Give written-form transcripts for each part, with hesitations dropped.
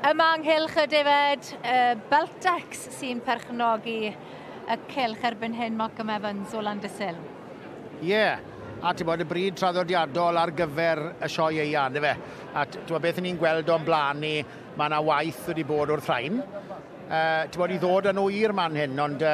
Yma yng nghylch y defaid, uh, Beltex sy'n perchnogi y cylch erbyn hyn, Malcolm Evans o Landysul. Ie, yeah. A ti'n bod y bryd traddodiadol ar gyfer y sioe eia, ynddo fe? A ti'n bod beth ni'n gweld o'n blaen ni, mae yna waith wedi bod wrth rhain. Ti'n bod i ddod â nhw i'r man hyn, ond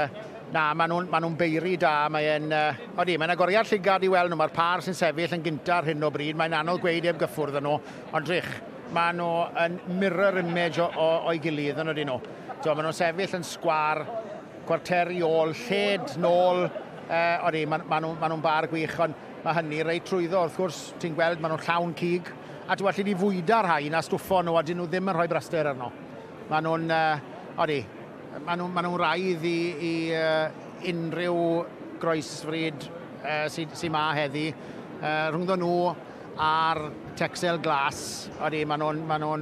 na, maen nhw'n ma nhw beiri da, mae'n... Odi, mae'n agoriad llygad i weld nhw, mae'r pâr sy'n sefyll yn gynta ar hyn o bryd, mae'n anodd gweud heb gyffwrdd â nhw, ond drych, maen nhw yn mirror image o, o, o'i gilydd yn ydyn nhw. So, maen nhw'n sefyll yn sgwar, cwarter i ôl, lled nôl, odi, maen ma nhw'n ma nhw bar gwych, ond mae hynny reit trwyddo, wrth gwrs, ti'n gweld, maen nhw'n llawn cig, a ti'n allu di fwyda rhai na stwffo nhw, a dyn nhw ddim yn rhoi braster arno. Maen nhw'n, odi, maen nhw'n ma nhw raidd i, i unrhyw groesfryd sy'n sy ma heddi. Rhwngddo nhw a'r Texel Glas, odi, maen nhw'n ma nhw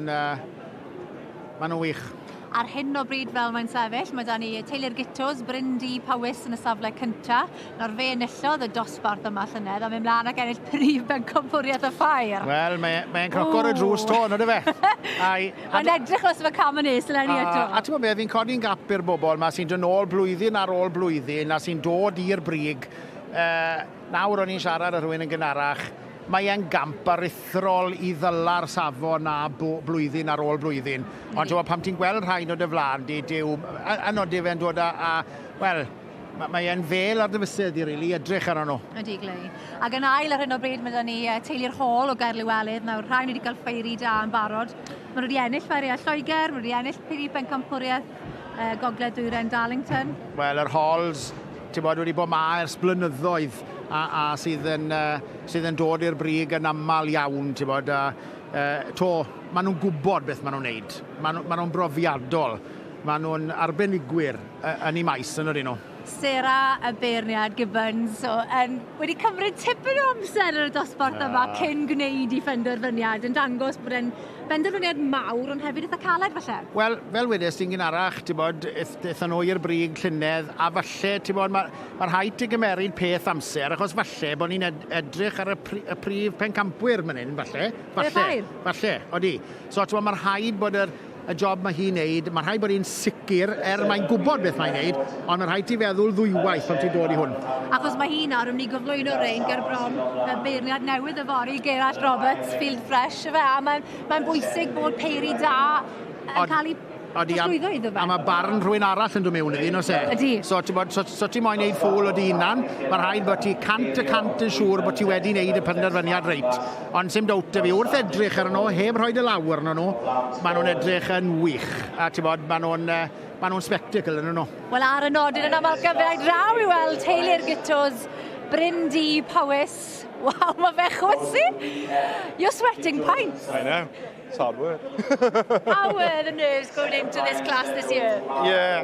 ma nhw wych. Ar hyn o bryd fel mae'n sefyll, mae da ni teulu'r Gittos, Bryn Du Powys yn y safle cynta. Nawr fe enillodd y dosbarth yma llynedd a mynd mlaen ac ennill prif bencampwriaeth y ffair. Wel, mae'n mae croco ar y drws to, on'd yfe? Mae'n edrych os fe cam yn nes eleni eto. A ti'n gwybod beth, fi'n codi'n gap i'r bobl ma sy'n dod nôl blwyddyn ar ôl blwyddyn a sy'n dod i'r brig. Nawr o'n i'n siarad â rhywun yn gynharach, mae e'n gamp aruthrol i ddyla'r safon 'na blwyddyn ar ôl blwyddyn. Ond ti'n pan ti'n gweld rhain o dy flaen di, dyw, a nodi fe'n dod â, a wel, mae e'n fel ar dy fysedd di, really, edrych arno nhw. Ydy, Glei. Ac yn ail ar hyn o bryd, mae da ni teulu'r Hall o Gaerliwelydd. Nawr, rhain wedi cael ffeiri da yn barod. Maen nhw wedi ennill ffeiriau Lloegr, maen nhw wedi ennill prif bencampwriaeth Gogledd Dwyrain Darlington. Wel, yr Halls, ti'n bod, wedi bod ma ers blynyddoedd a, a sydd, yn, sydd yn dod i'r brig yn aml iawn, ti'n bod, a, to, maen nhw'n gwybod beth maen nhw'n neud. Maen nhw, maen nhw'n brofiadol. Maen nhw'n arbenigwyr yn eu maes, yn ydyn nhw. Sarah y beirniad Gibbons, so, yn, wedi cymryd tipyn o amser yn y dosbarth yma cyn gwneud i phenderfyniad, yn dangos bod e'n benderfyniad mawr, ond hefyd eitha caled falle. Wel, fel wedes di'n gynharach, ti'n bod, aethon nhw i'r brig llynedd, a falle, ti'n bod, mae ma rhaid ti gymeryd peth amser, achos falle bod ni'n edrych ar y, pri, y prif pencampwyr man hyn, falle. Falle, falle, odi. So, ti'n bod, mae rhaid bod yr, y job mae hi'n neud, mae rhaid bod hi'n sicr, er mae'n gwybod beth mae'n neud, ond mae rhaid ti feddwl ddwywaith pan ti'n dod i hwn. Achos mae hi nawr yn mynd i gyflwyno rein ger bron y beirniad newydd yfory, Gerallt Roberts, Field Fresh, ife, a mae'n mae bwysig bod peiri da yn cael ei trosglwyddo iddo fe. A mae barn rhywun arall yn dod mewn iddi, nos e? Ydy. So, ti'n bod, so, so ti moyn neud ffwl o dy hunan, mae rhaid bod ti 100% yn siŵr bod ti wedi neud y penderfyniad reit. Ond sim dowt 'da fi, wrth edrych arno nhw, heb rhoi dy law arno nhw, maen nhw'n edrych yn wych. A ti'n bod, maen nhw'n ma nhw spectacle yn nhw. Wel, ar y nodyn yna, Malcolm, fe draw i weld teulu'r Gittos, Bryn Du, Powys. Waw, mae fe chwysu. You're sweating pints. I know. It's hard work. How were the nerves going into this class this year? Yeah,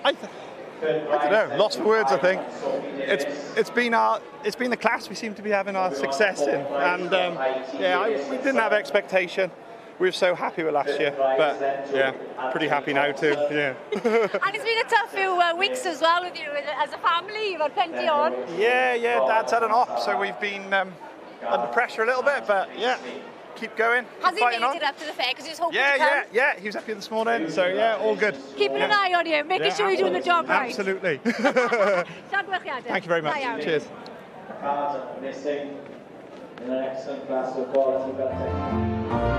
I don't know. Lost for words, I think. It's been our it's been the class we seem to be having our success in, and yeah, we didn't have expectation. We were so happy with last year, but yeah, pretty happy now too. Yeah. And it's been a tough few weeks as well with you as a family. You've had plenty on. Yeah. Dad's had an op, so we've been under pressure a little bit, but yeah, keep going. Has he fighting made on. it up to the fair? Because he was hoping Yeah, to come. Yeah. He was up here this morning, so yeah, all good. Keeping an eye on you, making sure you're doing the job right. Absolutely. Llongyfarchiadau. Thank you very much. Da iawn. Cheers. Card missing in an excellent class of quality Beltex.